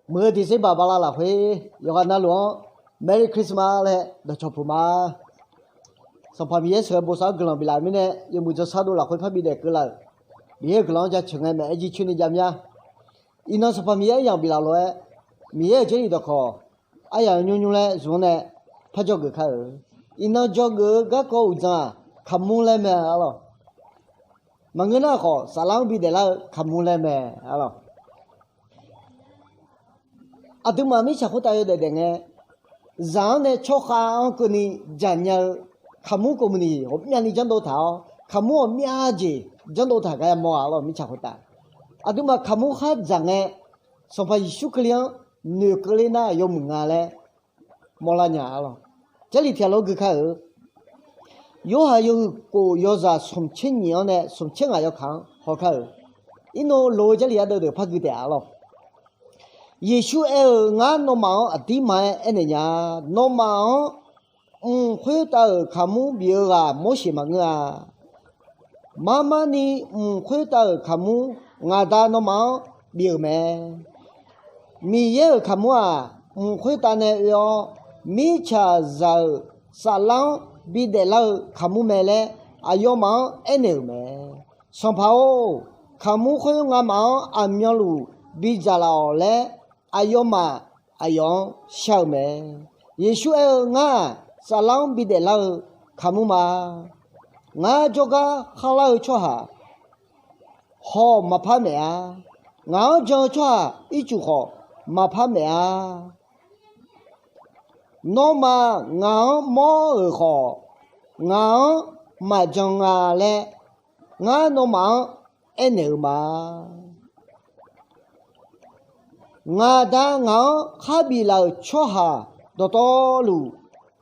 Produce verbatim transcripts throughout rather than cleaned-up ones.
Muiq-eu December bala lafkhoer yawqghaq navluf-anr Merry Christmas laer dawqcawq puq ma. Sanqpaq Miqyaer sheuqghae bosav-anr guiqlanq biflaf-euq mirnae, yawmuiq jawrshar dov lafkhoer parbi daef keuvlaf-euq Miqyaer-euq guiqlanq-anr jaceuq ngae maeq-aer jircoer ni jav mya. Iqnan Sanqpaq Miqyaer aryamq biflaf lof-aer, Miqyaer-euq Jarlif dawqkawq aryamq nymr nymr laer zmq-anr nae par dzawgeuf kar-euq. Iqnan dzawgeuf-eu garkawv uqdzan-aq, kaqmur laer mae arlawq. Maqngeur nar khawf, saflar-anr bidaef lar-eu kaqmur laer mae arlawq. Aqduimaf mirtsaq khoertav yawdaef daef ngae, zaq-anr nae tsawrkhav-anr keuvni dzaqnya-eu kaqmur kov maqni ghawqmyavni janrdov taq-awr, kaqmur ghawqmyav jeq janrdov taq gar yamawr-a arlawq. Mirtsaq khoertav aqduimaf kaqmur khar dzaq ngae, Sanqpaq Yeqsur Kali-anr noeqkeuv ler nar yawmuiq nga laer mawrlar nya arlawq. Jarlif tiqghaq lof gui kar-euq. Yorhaq yawhuiq kof yawzaq smqtser nyiq-anr nae smqtser ngaq yawkaq-anr haw kar-euq. Irnov loq-eu Jarlif ardeuv deuq par gui taef-a arlawq. Yeqsur aer-eu, Ngar nawmaf-anr aqdirma-aer aernaeq nya. Nawmaf-anr mq khoertav-euq kaqmur bif-eu ghaq Morseq maqngeur-a. Mar mar ni mq khoertav-euq kaqmur ngaq Da nawmaf-anr bif-euq mae. Miqyaer-euq kaqmur-aq, mq khoertav nae oe-awr, mirtsaqzaq-euq saflar-anr bidaef lar-eu kaqmur mae laer aqyawfmaf-anr aernaeq-euq mae. Sanqpaq-or, kaqmur khoer ngamaf-anr aqmyanluf bidzaq laf-awq laer, aqyawfmaf aqyawf-anr shar-eu mae. Yeqsur aer-eu, Ngar-aq, saflar-anr bidaef lar-eu kaqmur ma. Ngar jawrgar kharlar-eu tsawrhaq hawr maqpar maef-a. Ngaq-anr jan-eu tsawrhaq ircuf khawf maqpar maef-a. Nawmaf ngaq-anr mawr-euq khawf, ngaq-anr maqjan nga laer, ngar nawmaf-anr aernaeq-eu ma. Ngaq Da ngaq-anr kharbif laf-euq tsawrhaq dawqtawvluf,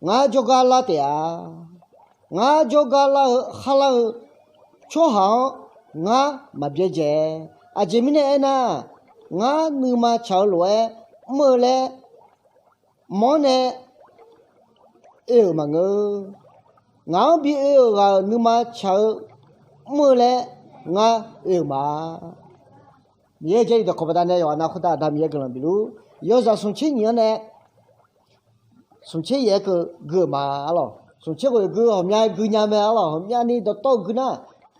ngar jawrgar lar taef-a. Ngar jawrgar lar-eu kharlar-eu tsawrhaq-anr ngar maqbyaerdzae. Aqjeq mirnae aernar, ngar nuima tsaq-eu lof-aer mr-eu laer mq-anr nae oe-euq maqngeur. Ngaq-anr bi oe-euq ghaq-euq nuima tsaq-eu mr-eu laer ngar oe-euq ma. Miqyaer Jarlif dawqkawq baqdanae yawqha nav khoertav Aqda Miqyaer guiqlanq bifluf. Yawzaq smqtser nyiq-anr nae smqtser yaef-aer keuv gui-euq ma arlawq. Smqtser ghoeq gui ghawqmya gui nya mae arlawq. Ghawqmyani dawqtawv gui nar,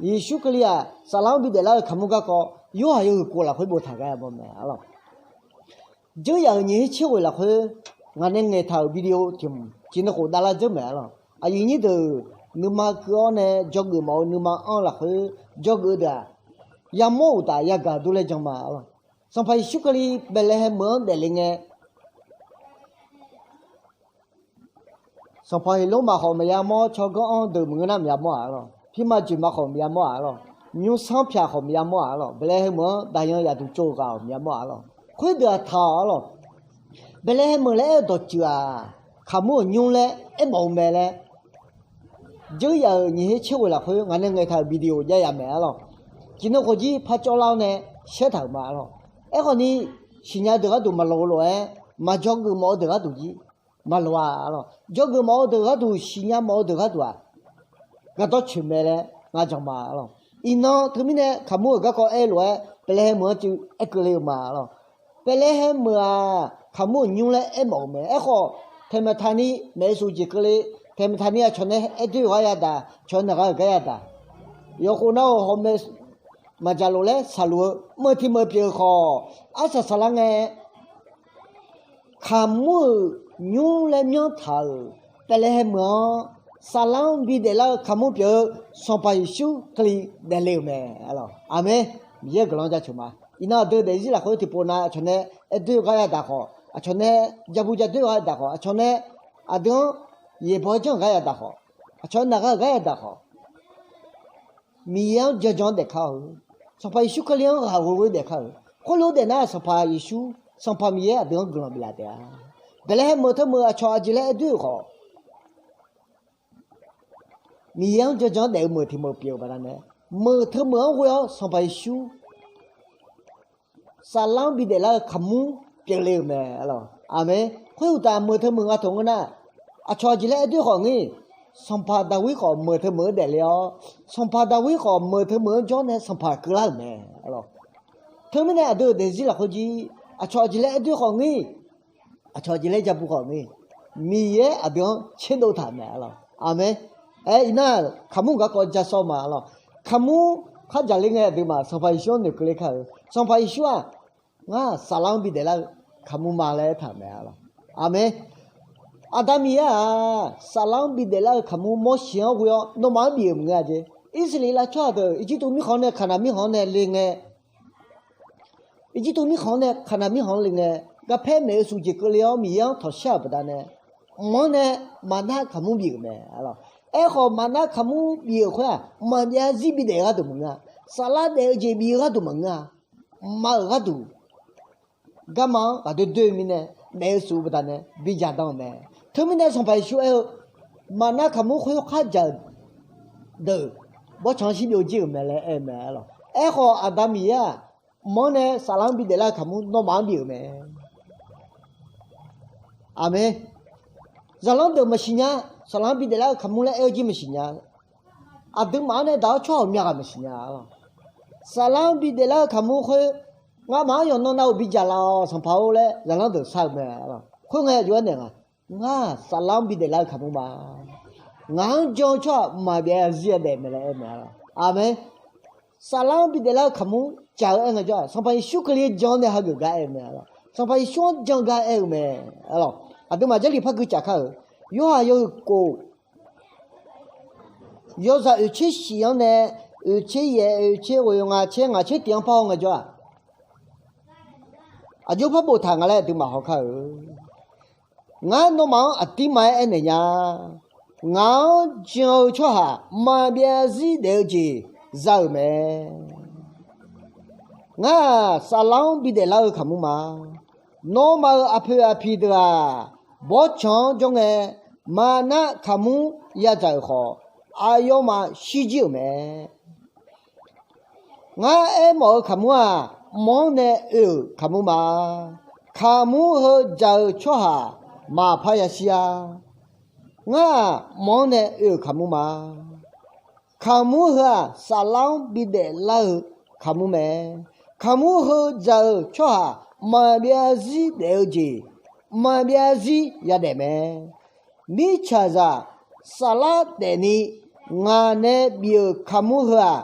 Yeqsur Kali-aq saflar-anr bidaef lar-eu kaqmur garkawv Yorhaq yawhuiq kof lafkhoer boftaq gar yamawr mae arlawq. Dzeur yaf-euq nyiq her tser ghoeq lafkhoer ngaq nae ngaeqtaq-euq video tiq mq ciqneu khof davlar dzeur mae arlawq. Aqyuif nyir deuq, nuima keuv-awr nae dzawgeuf mawf-eu nuima anr lafkhoer dzawgeuf deuq-aq, yamawr uqtaf yagaq dur laer jan ma arlawq. Sanqpaq Yeqsur Kali Baeqlaeqhaeq meuq-anr daefle ngae, Sanqpaq Heqlormaf khawf maqya mawr, tsawrganr anr deuq maqngeur nar maqya mawr-aq arlawq. Pirma joeqma khawf maqya mawr-aq arlawq. Nymrsanr pyaq khawf maqya mawr-aq arlawq. Baeqlaeqhaeq meuq-anr daqyan yaqduq tsov-eu ghaq-awq maqya mawr-aq arlawq. Khoerdeuq-aq taq-awq arlawq. Baeqlaeqhaeq meuq laer aer-eu dawqtsuif-aq, kaqmur-euq nymr laer aermawf-eu mae laer, dzeur yaf-euq nyiq her tser ghoeq lafkhoer ngaq nae ngaeqtaq-euq video jav yaf mae arlawq. Ciqneu khof jir par cawvlar-awr nae shaertaq-euq ma arlawq. Aerkhawfni, siqnya deuq gharduq maqloq-eu lof-aer, maqdzawgeuf mawf-eu deuq gharduq jir maqloq-a arlawq. Dzawgeuf mawf-eu deuq gharduq, siqnya mawf-eu deuq gharduq-aq, gardanr coeq mae laer ngar jan ma arlawq. Iqnan teumirnae kaqmur-euq garkawv aer-eu lof-aer Baeqlaeqhaeq meuq-anr cuiv aer keuvle-eu ma arlawq. Baeqlaeqhaeq meuq-aq, kaqmur-euq nymr laer aermawf-euq mae. Aerkhawf, taeqmaeq taqni maeqsuq jeq keuvle, taeqmaeq taqni aqcawq nae aer doer-euq gar yadaq, cawq-eu naq ghar-euq gar yadaq. Yawqkhof nar-euq hawmae maqdzaq lof laer saqluf-eu meuq tiq meuq pyeuf-eu khawf, arsaq saqlar ngae, kaqmur-euq nymr laer myanrtaq-euq Baeqlaeqhaeq meuq-anr, saflar-anr bidaef lar-eu kaqmur pyeuf-eu Sanqpaq Yeqsur Kali daefle-euq mae arlawq. Aqmeq. Miqyaer-euq guiqlanq-anr jaceuq ma. Iqnan aqdui daefzir lafkhoer tiqpov nav aqcawq nae aer doer-eu gar yadaq khawf, aqcawq nae jabu jadoer-eu gar yadaq khawf, aqcawq nae aqdui-anr yaeqbawq-aer janr-euq gar yadaq khawf, aqcawq-aer naq ghar-euq gar yadaq khawf, Miqyaer-anr janjan-anr daefkar-eu, Sanqpaq Yeqsur Kali-anr ghaq ghoe-eu daefkar-eu. Khoerlof-aer daef nar, Sanqpaq Yeqsur, Sanqpaq Miqyaer aqdui-anr guiqlanq biflaf taef-a. Baeqlaeqhaeq meuq teu meuq aqcawq aqjeq laer aer doer-euq khawf, Miqyaer-anr janjan-anr daef-eu meuq tiq meuq pyeuf-eu baqdanae, meuq teu meuq-anr ghoe-awr Sanqpaq Yeqsur saflar-anr bidaef lar-eu kaqmur pyeufle-euq mae arlawq. Aqmeq. Khoeruqtaf meuq teu meuq nga taq ngeur nar, aqcawq aqjeq laer aer doer khawf ngir, Sanqpaq Daqwir khawf meuq teu meuq-anr daefle-awr, Sanqpaq Daqwir khawf meuq teu meuq-anr jawr nae sanqpaq keuvlar-euq mae arlawq. Teumirnae aqdui-euq daefzir lafkhoer jir Aqcawq aqjeq laer aer doer khawf ngir, aqcawq aqjeq laer ja bu khawf ngir, Miqyaer aqdui-anr tserdov taq-euq mae, arlawq. Aqmeq. Aer iqnar-aq, kaqmur garkawv ja sawr ma, arlawq. Kaqmur khardzaq ler ngae aqduimaf Sanqpaq Yeqsur-anr noeqkeuv ler kar-eu, Sanqpaq Yeqsur-aq, ngar-aq saflar-anr bidaef lar-eu kaqmur ma laer aertaq-euq mae, arlawq. Aqmeq. Aqda Miqyaer-aq, saflar-anr bidaef lar-eu kaqmur Morseq-anr ghoe-awr nawmaf-anr bif-euq maqngeur-a jeq. Irsaqleqlav tsawrhaq deuq Irjirtuv mirkhanq-anr nae Kaqnaq mirkhanq-anr nae le ngae, Irjirtuv mirkhanq-anr nae Kaqnaq mirkhanq-anr le ngae, garpaer maeq-eu shuf jeq keuvle-awr Miqyaer-anr tawqshar-euq baqdanae, mq-anr nae maqnar kaqmur bif-euq mae, arlawq. Aerkhawf, maqnar kaqmur bif-euq khoer-aq, maqbyav zir bidaef-eu gharduq maqngeur-a. Saflar daef-eu jeq bif-eu gharduq maqngeur-a. Mqma-euq gharduq garma-anr ghaqdoer doer-eu mirnae, daef-eu shuf-eu baqdanae bi jaqdan-euq mae. Teumirnae Sanqpaq Yeqsur aer-eu, maqnar kaqmur khoerkhardzaq-eu deuq bawrtsanq-anr shirbyov jir-euq mae laer aer-eu mae, arlawq. Aerkhawf, Aqda Miqyaer-aq, mq-anr nae saflar-anr bidaef lar-eu kaqmur nawmaf-anr bif-euq mae. Aqmeq. Zaqlanr deuq maqsiq nya. Saflar-anr bidaef lar-eu kaqmur laer aer-eu jir maqsiq nya. Aqduimaf-anr nae daq-awr tsawrhaq ghawqmya ghaq maqsiq nya, arlawq. Saflar-anr bidaef lar-eu kaqmur khoer, ngamaf-anr yawqnan nav-euq bi jaqlaf-awq Sanqpaq-or laer zaqlanr deuq shar-eu mae, arlawq. Khoerngae aqjox-aer naeq nga, ngar-aq saflar-anr bidaef lar-eu kaqmur ma. Ngaq-anr jan-eu tsawrhaq maqbyav zir yadaef mae laer aer-eu mae, arlawq. Aqmeq. Saflar-anr bidaef lar-eu kaqmur jaq-eu aer ngaejawr-aq, Sanqpaq Yeqsur Kali-eu jan-anr nae hageuf gar aer-eu mae, arlawq. Sanqpaq Yeqsur-anr jan gar aer-eu mae, arlawq. Aqduimaf Jarlif par gui caf kar-euq, Yorhaq yawhuiq kof, yawzaq oeqtser shif-anr nae oeqtser yaef, oeqtser ghoeq, ngaq tser, ngaq tser tiq-anr par haw ngaejawr-aq, aqjox par boftaq nga laer aqduimaf haw kar-euq. Ngar nawmaf-anr aqdirma-aer aernaeq nya. Ngaq-anr jan-eu tsawrhaq maqbyav zir daef-eu jeq za-euq mae. Ngar-aq saflar-anr bidaef lar-eu kaqmur ma. Nawmaf-euq aqpoeq aqpiq deuq-aq, bawrtsanq-anr jawr ngae, maqnar kaqmur yadzaq-euq khawf, aqyawfmaf shirjir-euq mae. Ngar aermawf-eu kaqmur-aq, mq-anr nae oe-euq kaqmur ma. Kaqmur heu dzaq-eu tsawrhaq maqpar yashir-a. Ngar-aq mq-anr nae oe-euq kaqmur ma. Kaqmur heu-aq, saflar-anr bidaef lar-eu kaqmur mae. Kaqmur heu dzaq-eu tsawrhaq maqbyav zir daef-eu jeq, maqbyav zir yadaef mae. Mirtsaqzaq saflar daefni ngaq nae bif-euq kaqmur heu-aq,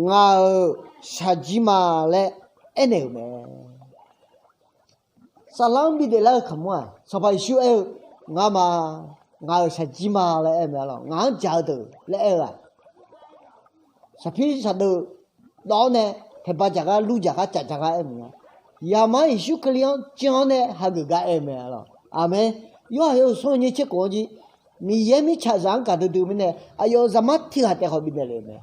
ngaq-euq shaqjir ma laer aernaeq-euq mae. Saflar-anr bidaef lar-eu kaqmur-aq, Sanqpaq Yeqsur aer-eu, ngar ma, ngaq-euq shaqjir ma laer aer-eu mae, arlawq. Ngaq-anr dzaq-eu deuq laer aer-eu-aq, saqpir saqdeuv dawv-awr nae taeqba dzaq gar, lur dzaq gar, caf dzaq gar aer-eu mae. Zaqmar Yeqsur Kali-anr jan-awr nae hageuf gar aer-eu mae, arlawq. Aqmeq. Yorhaq yawhuiq smr nyiq tser khof-anr jir, Miqyaer mirtsaqzaq-anr gaqdui dui-eu mirnae, aqyawf-euq zaqmar tiq ghaq taef khawf bifnaeq lef-euq mae.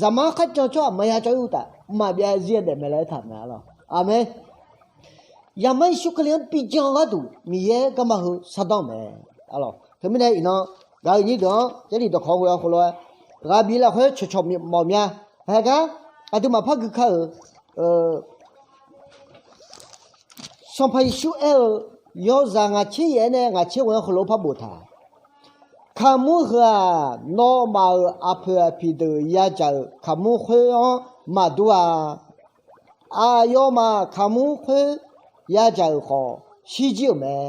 Zaqmar kharjan tsawrhaq maqya cawv-ir uqtaf, maqbyav zir yadaef mae laer aertaq-euq mae, arlawq. Aqmeq. Zaqmar Yeqsur Kali-anr bi jan-eu gharduq Miqyaer garma heu shardanr-euq mae, arlawq. Teumirnae iqnan, gaq-euq nyir deuq-anr Jarlif dawqkawq-anr ghoe-awr khoerlof-aer, ghaq bif lafkhoer cawqcawq mawf mya. Haegar aqduimaf par gui kar-euq, Sanqpaq Yeqsur aer-eu, yawzaq ngaq tser yaef-aer nae ngaq tser ghoe-anr heulof-aer par boftaq. Kaqmur heu-aq, nawmaf-euq aqpoeq aqpiq deuq yadzaq-euq kaqmur khoer-anr maqdur-a. Aqyawfmaf kaqmur khoer yadzaq-euq khawf, shirjir-euq mae.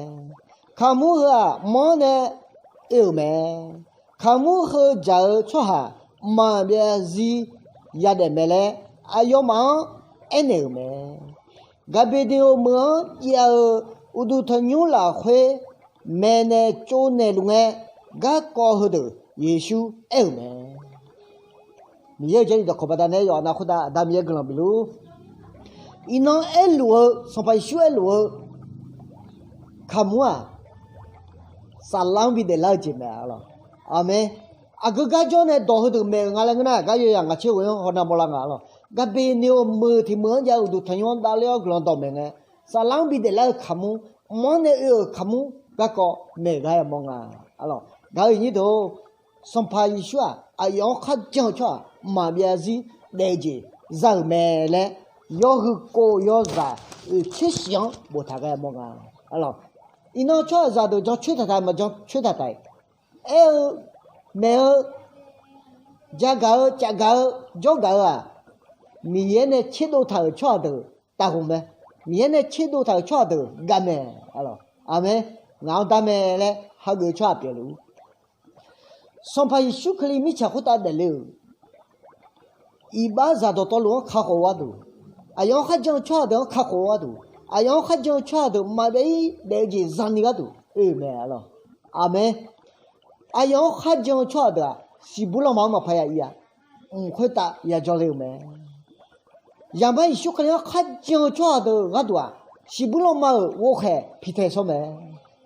Kaqmur heu-aq, mq-anr nae oe-euq mae. Kaqmur heu dzaq-eu tsawrhaq maqbyav zir yadaef mae laer aqyawfmaf-anr aernaeq-euq mae. Gaqbeqneqoq meuq-anr jav-eu uqduq tanqnymr lafkhoer maeqnaeq tsovnaeq luf ngae, garkawv heudeuq Yeqsur aer-euq mae. Miqyaer-euq Jarlif dawqkawq baqdanae yawqha-anr khoertav Aqda Miqyaer guiqlanq bifluf-ur. Iqnan aerluf-eu, Sanqpaq Yeqsur aerluf-eu kaqmur-aq, saflar-anr bidaef lar-eu jeq mae, arlawq. Aqmeq. Aqgeu gar jawr nae dawq heudeuq maeq-euq nga laer ngeur nar, gar yawzaq ngaq tser ghoe-anr hawnar mawrlar nga, arlawq. Gaqbeqneqoq meuq tiq meuq-anr jav-eu uqduq tanqnymr-anr davler-awr guiqlanq dawqmaeq ngae, saflar-anr bidaef lar-eu kaqmur, mq-anr nae oe-euq kaqmur garkawv maeq gar yamawr nga, arlawq. Gaq-euq nyir deuq-or, Sanqpaq Yeqsur-aq, aqyawf-anr kharjan-eu tsawrhaq maqbyav zir daef-eu jeq za-euq mae laer, yawhuiq kov yawzaq oeqtser shif-anr boftaq gar yamawr nga, arlawq. Iqnan tsawrhaqzaq deuq jancoer taq taq-iq, maqjancoer taq taq-iq, aer-eu, maeq-eu, jagaq-eu, cafgaq-eu, jawrgaq-eu-aq, Miqyaer nae tserdov taq-euq tsawrhaq deuq taqghmq mae. Miqyaer nae tserdov taq-euq tsawrhaq deuq gaq mae. Aqmeq. Ngaq-anr dar mae laer hageuf-eu tsawrhaq pyeufluf-ur. Sanqpaq Yeqsur Kali mirtsaq khoertav daefle-euq iqbaxzaq dawqtawvluf-anr kakhof-eu gharduq, aqyawf-anr kharjan-eu tsawrhaq deuq-anr kakhof-eu gharduq, aqyawf-anr kharjan-eu tsawrhaq deuq maqbyav-ir daef-eu jeq zani gharduq oe-euq mae. Aqmeq. Aqyawf-anr kharjan-eu tsawrhaq deuq-aq, siqbur lanma-anr maqpar ya ir-a. Mq khoertav yajawr le-euq mae. Zaqmar Yeqsur Kali-anr kharjan-eu tsawrhaq deuq gharduq-aq, siqbur lanma-euq ghovkhaeq piqtaeq shawr mae.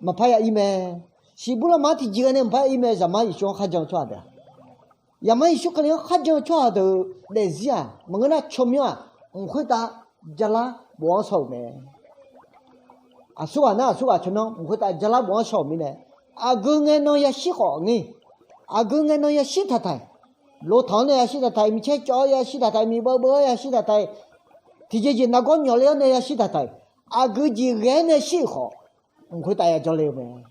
Maqpar ya ir mae. Siqbur lanma-anr tiqjeq ghae nae maqpar ya ir mae, Zaqmar Yeqsur-anr kharjan-eu tsawrhaq deuq-aq. Zaqmar Yeqsur Kali-anr kharjan-eu tsawrhaq deuq daefzir-aq, maqngeur nar tsawrmyanr-aq, mq khoertav jalar bof-anr shaw-euq mae. Aqsurghaq nar aqsurghaq tsawrmyanr mq khoertav jalar bof-anr shaw-euq mirnae, aqgeu ngae nan yashir khawf ngir, aqgeu ngae nan yashir taq taq-iq, lotanq-anr nae yashir taq taq-iq, micaer cawv-awr yashir taq taq-iq, miqbeuv beuv-awr yashir taq taq-iq, tiqjeq jeq nargawr nyawf ler-awr nae yashir taq taq-iq, aqgeu jeq ghae-aer nae shir-euq khawf, mq khoertav yajawr le-eu mae.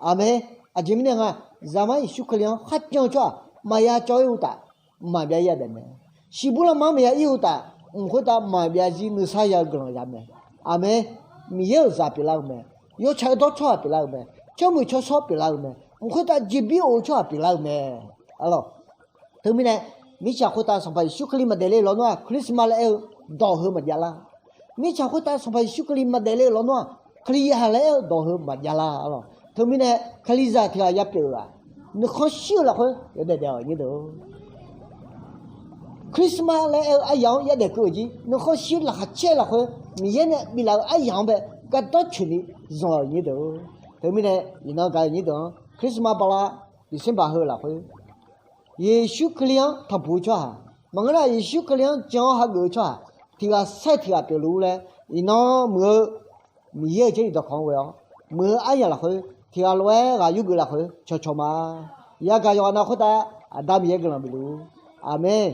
Aqmeq. Aqjeq mirnae nga, Zaqmar Yeqsur Kali-anr kharjan-eu tsawrhaq maqya cawv-ir uqtaf, maqbyav-ir yadaef mae. Siqbur lanma-anr maqya ir uqtaf, mq khoertav maqbyav zir nuisar ya-eu guiqlanq ya mae. Aqmeq. Miqyaer-euq zaq pyeuflar-eu mae. Yawtsaq-eu dawr tsawrhaq pyeuflar-eu mae. Tsawrmuiq tsawrshawr pyeuflar-eu mae. Mq khoertav jeqbir of-eu tsawrhaq pyeuflar-eu mae. Arlawq. Teumirnae, mirtsaq khoertav Sanqpaq Yeqsur Kali maqdaef le-eu lawnmr-aq, Christmas laer aer-eu dawq heu maqjav lar. Mirtsaq khoertav Sanqpaq Yeqsur Kali maqdaef le-eu lawnmr-aq, Kalizaq laer aer-eu dawq heu maqjav lar. Arlawq. Teumirnae, Kalizaq tiq ghaq ya pyeuf-euq-aq, nuikhanr shir-eu lafkhoer yawdaef daef-awq nyir deuq. Christmas laer aer-eu aryaq-anr yadaef keuv-euq jir, nuikhanr shir laqkhaq caer-eu lafkhoer Miqyaer nae biflaf-eu aryaq-anr bae gardanr coeqni zanq-awq nyir deuq. Teumirnae, iqnan gaq-eu nyir deuq-anr Christmas bala December heu lafkhoer Yeqsur Kali-anr tanqpuq-eu tsawrhaq, maqngeur nar Yeqsur Kali-anr jan-awr hageuf-eu tsawrhaq tiq ghaq sair tiq ghaq pyeufluf-ur laer, iqnan muiq-eu Miqyaer-euq Jarlif dawqkawq-anr ghoe-awr, muiq-eu aryaq lafkhoer tiq ghaq lof-aer ghaq yurgeuf lafkhoer cawqcawq ma. Yagaq yawqghaq na khoertav Aqda Miqyaer guiqlanq bifluf-ur. Aqmeq.